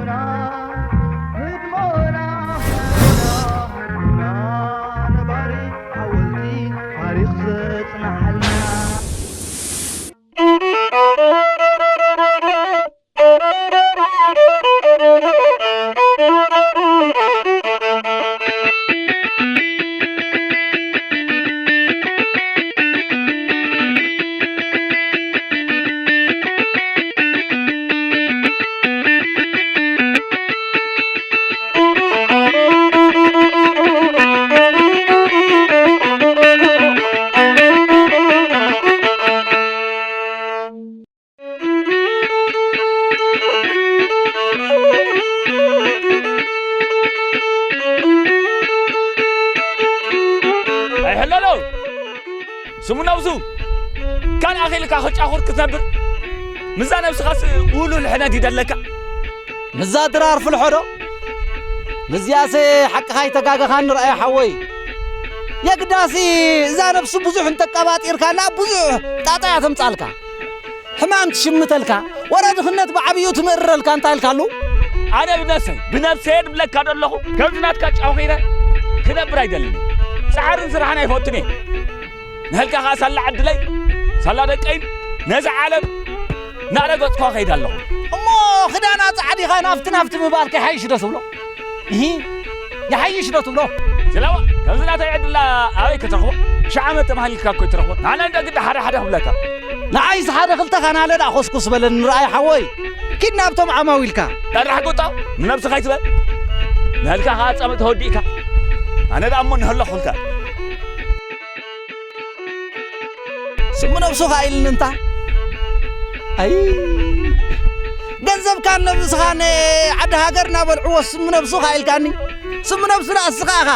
ህድሞና፣ ህድሞና፣ ህድሞና፣ ነባሪ ሓወልቲ ታሪኽ ዘጽንሓልና። ኣይሕለሎ! ስሙ ነብሱ ካልእ ኣኺልካ ክጫኹር ክትነብር፣ ምስዛ ነብስኻስ ውሉል ሕነድ ይደለካ። ምስዛ ድራር ፍልሖ ዶ? ምስዚኣሰ ሓቅኻ ኣይተጋገኻን ርኣይ ሓወይ። የግዳሲ እዛ ነብሱ ብዙሕ እንተቀባጢርካላ ብዙሕ ጣጣ እያ ተምጻልካ። ሕማም ትሽምተልካ፣ ወረ ድኽነት ብዓብዩ ትምእርረልካ እንታይ ኢልካሉ? ኣነ ብነብሰይ፣ ብነብሰየ ድብለካ ደለኹ፣ ከምዚ ናትካ ጫው ኺረ ክነብር ኣይደልን እየ። ጻዕርን ስራሕን ኣይፈቱን እየ። ንህልካ ኸኣ ሳላ ዓድለይ፣ ሳላ ደቀይን ነዚ ዓለም እናረገጽኳ ኸይድ ኣለኹ። እሞ ክዳና ጻዕዲኻ ናፍቲ ናፍቲ ምባልካ ይሓይሽ ዶ ትብሎ? እሂ፣ ይሓይሽ ዶ ትብሎ? ስለዋ፣ ከምዚ ናተይ ዕድላ ኣበይ ክትረኽቦ? ሽሕ ዓመት ተማህሊልካ እኮ ይትረኽቦ። ንዓና እንደ ግዲ ሓደ ሓደ ክብለካ። ንዓይስ ሓደ ክልተ ካናለ ደኣ ኮስኩስ በለኒ ንርኣይ ሓወይ። ኪድ ናብቶም ዓማዊልካ። ጠራሕ ቁጣ፣ ንነብስኻ ኣይትበል። ንህልካ ኸኣ ጸምእ ተወዲእካ። ኣነ ደኣ እሞ ንህለኹልካ። ስሙ ነብሱ ኸኣ ኢልኒ እንታ። ኣይ፣ ገንዘብካን ነብስኻን ዓዲ ሃገር እናበልዕዎ ስሙ ነብሱ ኸኣ ኢልካኒ። ስሙ ነብሱ ደኣ እስኻ ኢኻ።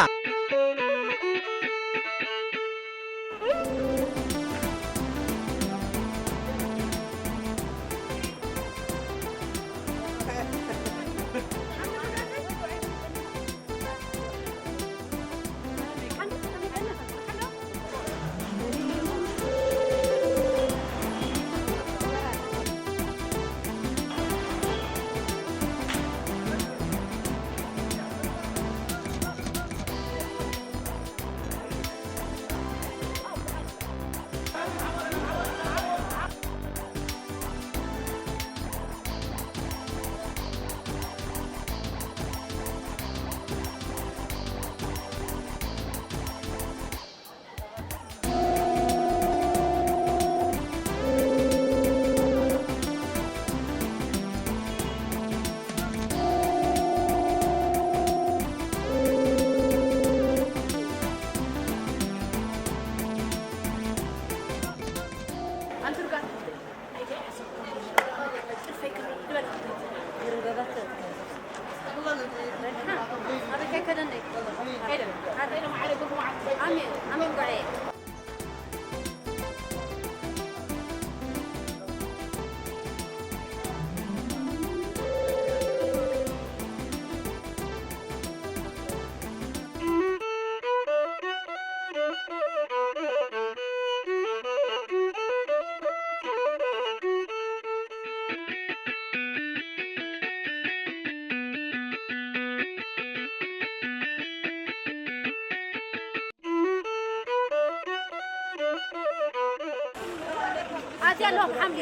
ኣዝያ ኣለዋ ብሓምሊ፣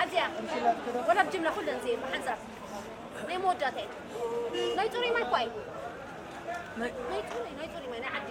ኣዝያ። ወላ ብጅምላ ኩለን እዚኤን ብሓንሳብ። ናይ መወዳእታ እየን። ናይ ጽሩይ ማይ እኮ እየን። ናይ ጽሩይ፣ ናይ ጽሩይ ማይ፣ ናይ ዓዲ።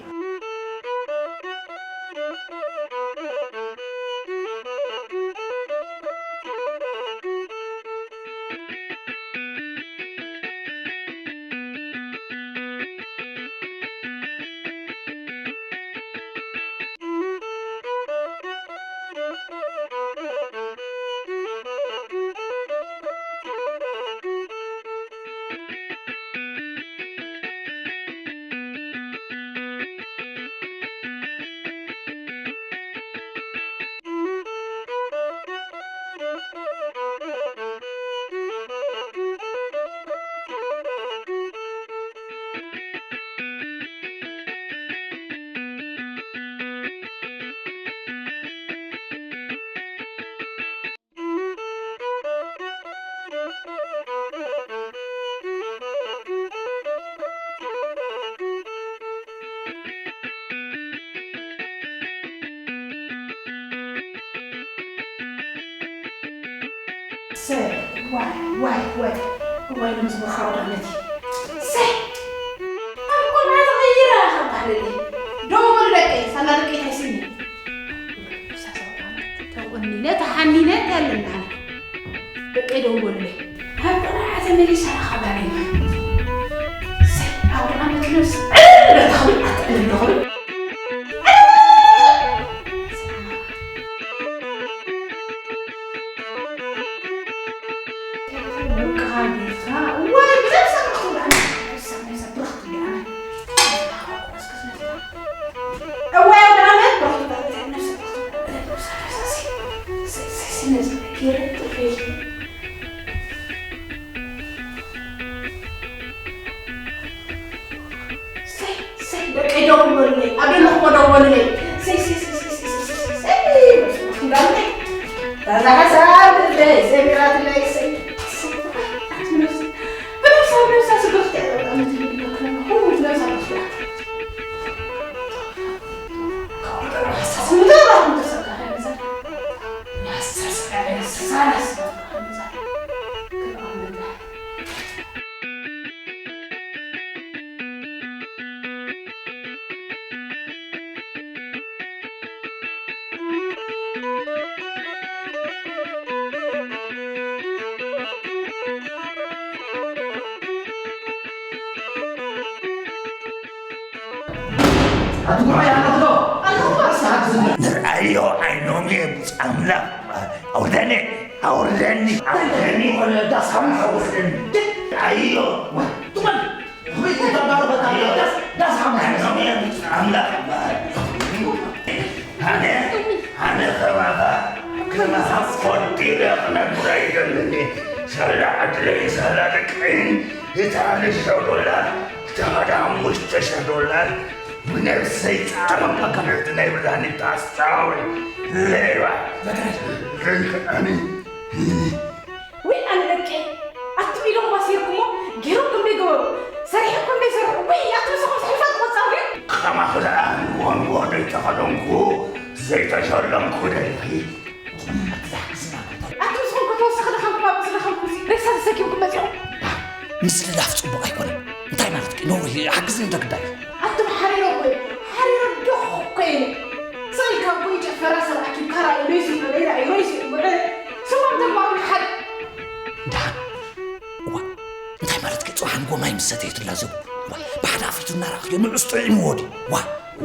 ሰ ዋይ ዋይ ዋይ ዋይ ንምዝብኻ ወዳመቲ ሰ ኣብ ቆልዓ ተቐይራ ካብ ባህለለይ ደው በሉ ደቀይ ሳላ ደቀይ ታይስኒ ተቆኒነ ተሓኒነ ያለና ደቀይ ደው በሉለይ ኣብ ቆልዓ ተመሊሳ ካብ ባህለለይ ሰ ኣብ ወዳመቲ ነብስ ዕረ ተኽብል ኣትዕልል ደኽብል ሰይ ሰይ ደቀይ ደው በሉለይ ኣብ ዘለኹሞ ደው በሉለይ ሰይ ሰይ ሰይ ሰይ ሰይ ሰይ ሰይ ሰይ ሰይ በስመ ኣብ እንዳለይ ታዛ ሓሳብ ልበይ ሰሚራትለይ ሰይ ሰይ ኣቲ ነብሲ ብነብሳ ብነብሳ ስግርቲ ኣመት ይብልና ክለና ኩሉ ብነብሳ ብነብሳ ንርኣዮ ዓይኖም እየ ኣምላኽ ኣውርደኒ ኣውርደኒ ኣውርደኒ ኣውርደኒ ኣውርደኒ ንርኣዮ ኣነ ኣነ ከማኻ ከማኻ ፈጢረ ክነብር ኣይደልን። ሳላ ዓድለይ ሳላ ደቀይን እታ ንሽቶ ዶላር እታ ሓደ ሓሙሽተ ሽሕ ዶላር ብነብሰይ ጻዕሮም ኣካልቲ ናይ ብርሃን ታስታዊ ሌባ ዘይከኣኒ ውይ ኣነ ደቂ ኣቱም ኢዶም ባሲርኩሞ ገይሮም ከም ደይገበሩ ሰሪሖም ከም ደይሰርሑ ውይ ኣቱም ንስኹም ሕልፋት ቆጻሪ ከማኺ ደኣ ንጎንጎ ዘይተኸደንኩ ዘይተሸለምኩ ደሊኺ ኣቱም ንስኹም ከተወሰኺ ደኸምኩም ኣብ ዝደኸምኩም ሬሳ ተሰኪምኩም መጺኹም ምስልላፍ ጽቡቕ ኣይኮነን እንታይ ማለት እዩ ነውሪ ሓግዝኒ እንዶ ግዳይ ኣቱም ሓሪሮ እኮ እዩ ሓሪሮ ዶኽ እኮ ኢለ ስቕ ኢልካ እኮ እዩ ጨፈራ ሰብ ኣኪብካ ራእዩ ሎይስ እዩ ሎይ ራእዩ ሎይስ እዩ ውዕል ስሞም ተግባሩ ይሓል ደሓን እዋ እንታይ ማለት እዩ ጽባሕ ንጎ ማይ ምስ ሰተየትላ ዘቡ እዋ ብሓደ ኣፍሪቱ እናረኣኽዮ ንዑስ ጥዒምዎ ድዩ ዋ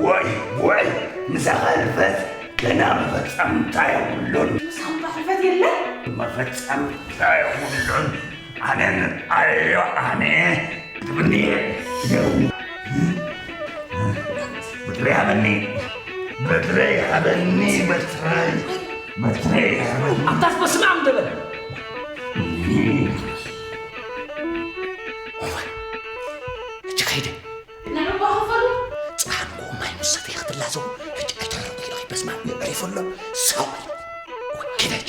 ወይ ወይ ምሳኻ ህልፈት ገና መፈጸምታ የብሉን ምሳኻ ህልፈት የለን መፈጸምታ የብሉን ኣነን ኣዮ ኣነ ትብኒ በትሪ ሃበኒ በትሪ ሃበኒ በትሪ በትሪ ሃበኒ ኣንታስ በስመ ኣብ ደበል ሕጂ ከይደ ንዕባ ክፈሉ ጽባሕ ንግሆ ማይ ምስ ሰተየ ክትላዘቡ ሕጂ ኣይተዕርቑ ኢኺ በስመ ኣብ የዕሪፉ ኣሎ ሳው በል ኪደጅ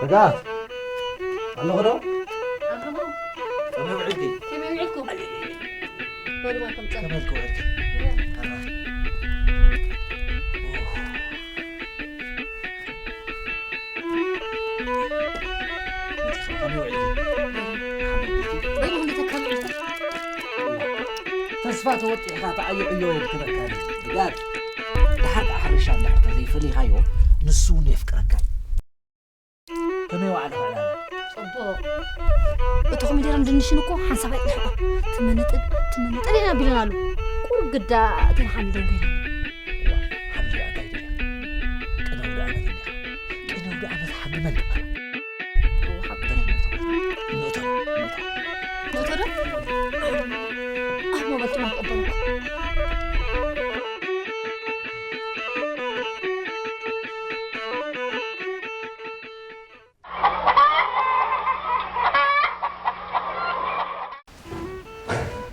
ርግኣት ኣለኹ ዶ? ከመይ ውዒልኪ? ከመይ ውዒልኩም? በሉ ማይ ከምፀ ከመይ ውዒልኪ? ተስፋ ተወጢሕካ ተዓዮ ዕዮ የድክመካ እዩ። ብጋር ድሓር ከዓ ሕርሻ እንድሕር ተዘይፈሊኻዮ ንሱ እውን የፍቅረካ እዩ። ከመይ ዋዕላ ዕላላ? ጽቡቕ። እቲ ኮሚደረን ድንሽን እኮ ሓንሳብ ኣይጽንሕዎ። ትምንጥል ትምንጥል ኢና ኣቢለናሉ። ቁሩብ ግዳ እተን ሓሚዶም ገይሩ። ዋ ሓምሊ ኣታይ ድያ? ቅነ ውደ ዓመት እንዲኻ። ቅነ ውደ ዓመት ሓሚ መን ትባላ? ኖቶ ኖቶ ኖቶ ዶ? ኣሞ በልቱ ማቀበልኩ።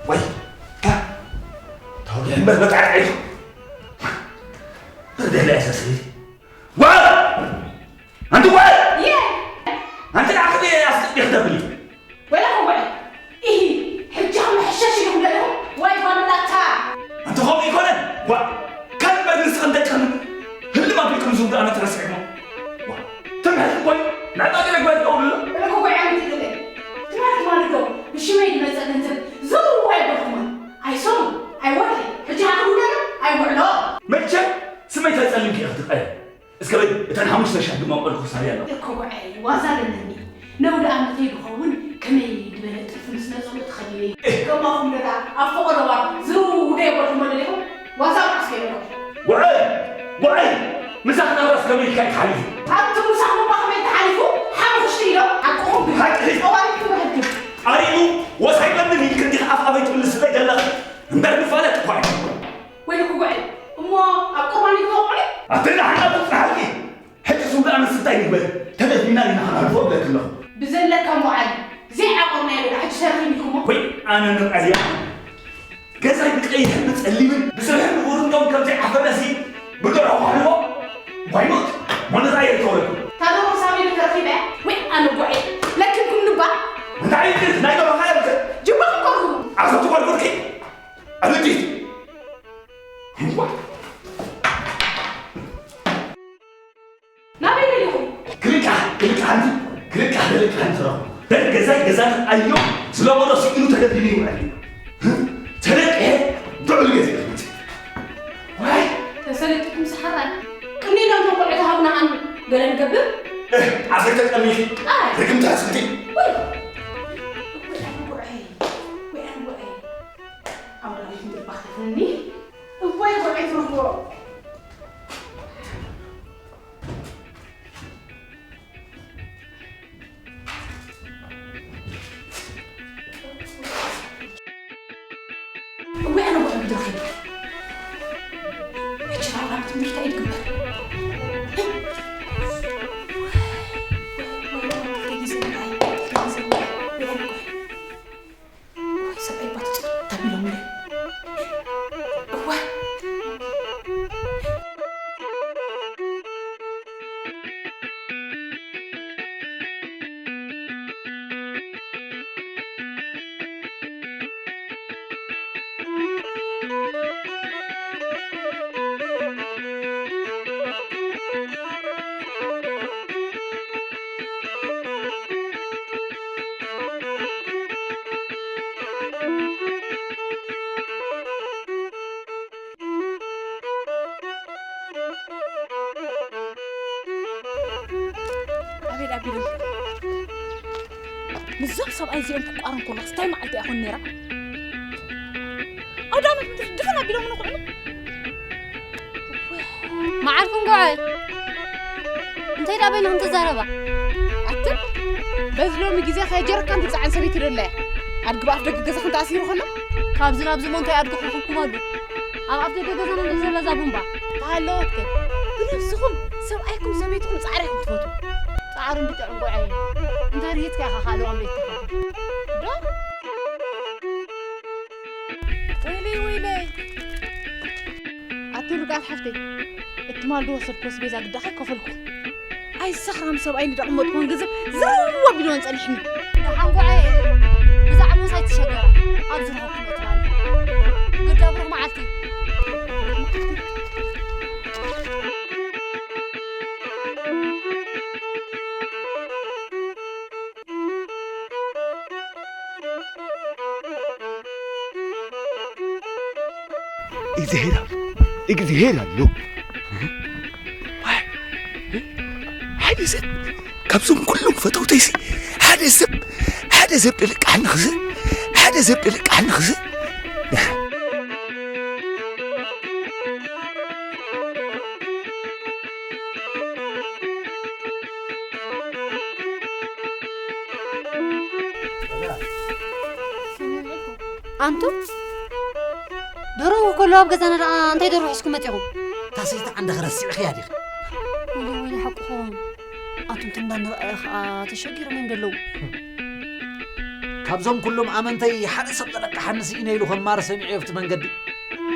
ወይ ካ ታውደ እምበር በቃ ርዓይቱ ርደላ ያሰስሪ ዋ ኣንቲ ዋ ኣንቲ ንዓኺ ኣስቀዲኽ ደብሊ ወላ ተሻግማ ቆልኩ ሳብያ ኣለኹ። እኮ ጉዓይ ዋዛ ኣለኒ። ነውዲ ኣመተይ ዝኸውን ከመይ ዝበለ ጥልፊ ምስ ነጸሎ ተኸዲነ እዩ። ከማኹም ደኣ ኣብ ፈቐዶ እዋን ዝርውደይ በልኩሞ ደሊኹም ዋዛ ብዓስከ ይበልኩ። ጉዓይ! ጉዓይ! ምሳኽ ናብራስ ከመይ ኢልካ እዩ ተሓሊፉ? ኣብቲ ምሳኹም እባ ከመይ ተሓሊፉ? ሓሙኽሽቲ ኢሎም ሓቅኹም ግን ሓቂ! ጠዋሪትኩም ሕግም። ኣሪሙ ወሳይ በምን ኢልክ እንዲኻ ኣፍ ኣበይ ትምልስለይ ዘለኻ? እምበር ንፋለጥ እኳ እዩ። ወይልኩ ጉዓይ! እሞ ኣብ ቁርባን ይተወቕዑ? ኣቲ ንሓና ትጽናሓልኪ! ሕጂ ሱዳን እንታይ ንግበር? ተደፊና ኢና ክነሕልፎ እብለኪ ኣለኹ። ብዘለካ እሞ ዓሊ፣ ዘይዓቆርናዮ ዶ ሕጂ ተረኺብኩሞ? ወይ ኣነ ንርኣያ። ገዛይ ብቀይሕን ብጸሊምን ብስርሕን ብቡርንዶን ከም ዘይዓፈነሲ ብደርሆ ክሕልፎ? ዋይኖት? ሞነታ እየ ዝተወለድኩ። እታ ደርሆ ሳበይ ዶ ተረኺበ? ወይ ኣነ ጓዒ፣ ለኪምኩም ንባ? እንታይ ኢልኪ? ናይ ደርሆ ካያ ብዘ- ጅባኹም ቆርቡ። ኣሰብቲ ቆርቡርኪ? ኣበዲት? እዋ። ናበይ ደሊኹም? ክልቃ፣ ክልቃ ሓንቲ፣ ክልቃ ደልቃ ሓንቲ ረኹ። ደል ገዛይ ገዛን ኣዮ ዝለመዶ ስኢኑ ተደፊኑ ይውዕል። ተለቅሐ ድዑል ገዜ ክመጽእ። ዋይ! ተሰለጥኩም ሰሓራይ። ቅድሚ ኢሎም ተቆልዑ ተሃቡና ኣን ገለ ንገብር? እህ፣ ዓፈር ተጠሚኺ። ኣይ። ርግምቲ ኣስልቲ። ወይ! ወይ ኣንጎዐይ። ወይ ኣንጎዐይ። ኣምላኽ ይትባረኽኒ። እወ፣ ጉዓይ ትረኽቦ። እወ፣ ኣነ ጉዓይ ትረኽቦ። ሕጂ ናብራ ትምህርቲ ኣይትግበር። ወይ ሰብኣይ ባትጭ ተቢሎምኒ። እዋ። ኣቤት ኣቢሎም። ምስዞም ሰብኣይ እዚኦም ክቋረን ከለኹስ እንታይ መዓልቲ እያ ኾን ነይራ? ኣውዳመት ድፍን ኣቢሎም ንኽዕኑ። መዓርኩም ጉዓይ። እንታይ ደኣ በይንኹም ትዛረባ? ኣትን በዚ ሎሚ ግዜ ከጀረካን ትጸዓን ሰበይቲ ዶ ኣለያ? ኣድጊ ብኣፍ ደገ ገዛኹም ተኣሲሩ ከሎ? ካብዚ ናብዚ እሞ እንታይ ኣድጊ ክኹብኩም ኣሉ? ኣብ ኣፍ ደገ ገዛና እንዶ ዘላ እዛ ቡምባ። ተሃለወት ከ? ብነብስኹም ሰብኣይኩም ሰበይትኹም ጻዕሪ ኢኹም ትፈትዉ። ጻዕሪ እንድጥዕም ጉዓይ። እንታይ ርሂጽካ ኢኻ ካልኦም ቤት ትኸዱ? ዶ? ወይለይ፣ ወይለይ። ኣቲ ርግኣት ሓፍተይ፣ እቲ ማል ዝወሰድኩ ኣስቤዛ ግዳኻ ከፈልኩ። ኣይ ሰኽራም ሰብኣይ ንደቕመጥኩን ገንዘብ ዝርዋ ቢልዎን ጸኒሕኒ። ደሓን ጓዓየ፣ ብዛዕባ ምሳይ ትሸገራ። ኣብ ዝረኸብኩ መእትዋኒ። ግዳ ብሩኽ መዓልቲ። እግዚኣብሔር፣ እግዚኣብሔር ኣሎ። ሓደ ሰብ ካብዞም ኩሎም ፈተውተይሲ ሓደ ሰብ፣ ሓደ ሰብ ደልቃ ንኽዘ፣ ሓደ ሰብ ደልቃ ንኽዘ። ኣንቱም ደርሆ ከሎ ኣብ ገዛና ደኣ እንታይ ደርሆ ሒዝኩም መጺኹም? እታ ሰይቲ ዓንዲ ክረሲዕኽያ ዲኺ? ወይሊ፣ ወይሊ፣ ሓቅኹም። ኣቱም ትንዳ ንረኣየ ኸኣ ተሸጊሮም እዮም ዘለዉ። ካብዞም ኩሎም ኣመንተይ ሓደ ሰብ ተለቃሓኒ ስኢነ ኢሉ ከም ማር ሰሚዐዮ ኣብቲ መንገዲ።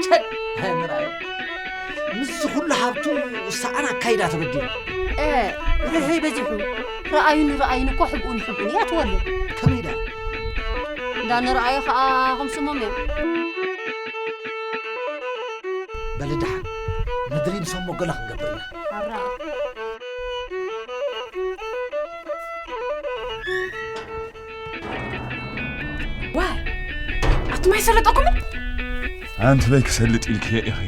ቸል! ሃይ ንረኣዮ። ምስዚ ኩሉ ሃብቱ ሰኣን ኣካይዳ ተበዲሉ። እ፣ ርህይ በዚሑ። ረኣዩኒ ረኣዩኒ እኮ ሕብኡኒ ሕብኡኒ እያ ትወልድ። ከመይ ደኣ? እንዳ ንረኣዮ ኸኣ ከም ስሞም እዮም። በሊ ደሓን ምድሪ ምስ ኣሞገላ ክንገብር ኢና። ኣራ። ዋይ! ኣቱም ኣይሰለጠኩምን? ኣንቲ በይ ክሰልጥ ኢልክዮ ኢኺ።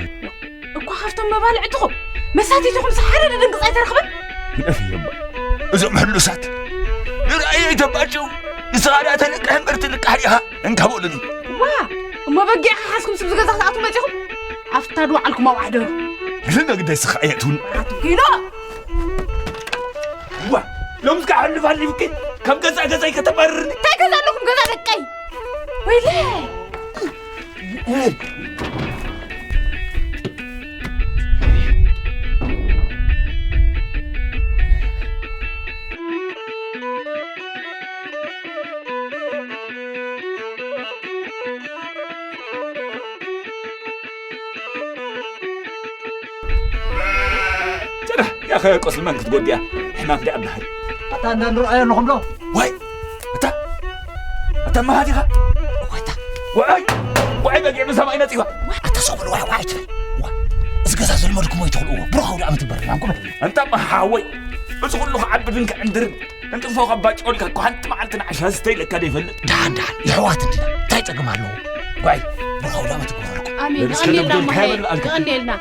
እኳ ካብቶም መባልዕትኹም መሳቲትኹም ሓደ ደደንግጽ ኣይተረኽበን? ግደፍ እየ እባ። እዞም ሕሉሳት ንረኣየይ ተባጭው። ንስኻ ደኣ ተልቅሕ እምበር ትልቃሕ ዲኻ? እንካ በሉኒ። ዋ፣ እሞ በጊዕኻ ሓዝኩም ስብ ዝገዛ ክትኣትዉ መጺኹም? ኣብታ ድዋዓልኩም ኣብኡ ኣሕደሩ። ሕልፊ መግደስኻ ኣየእትውን። ኣትኪኖ! ዋ፣ ሎምስ ከዓ ሕልፍ ኣሊፍኪ ከም ገዛ ገዛይ ከተባርርኒ። እንታይ ገዛ ኣለኩም ገዛ ደቀይ? ወይለ! ጭራ፣ ያኸ ቁስሊ መን ክትጎድያ? ሕማም ደኣ ባህሪ። ኣታ እንዳ ንርኣዮ ኣለኹም ዶ? ዋይ፣ እታ፣ እታ መሃዚኻ? ዋይ፣ እታ። ዋይ፣ ዋይ፣ በጊዕ ብሰማይ ነጺዋ። ኣታ ሰው ብሎ ዋይ፣ ዋይ ትብል። ዋ፣ እዚ ገዛ ዘልመድኩም ወይ ትኽልእዎ። ብሩኽ ኣውደ ዓመት ይበረላምኩም። እንታ መሃወይ፣ እዚ ኩሉ ክዓብድን ክዕንድርን፣ እንጥፎ ካብ ባጮልካ እኮ ሓንቲ መዓልቲ ንዓሻ ዝስተይ ኢለካ ዶ ይፈልጥ? ደሓን፣ ደሓን፣ የሕዋት እንዲና። እንታይ ጸገም ኣለዎ? ዋይ፣ ብሩኽ ኣውደ ዓመት ይግበረልኩም። ኣሜን። እስከ የቐንየልና ደብደብ እሞ፣ እንታይ ሓየ፣ ይበልኣልካ? የቐንየልና።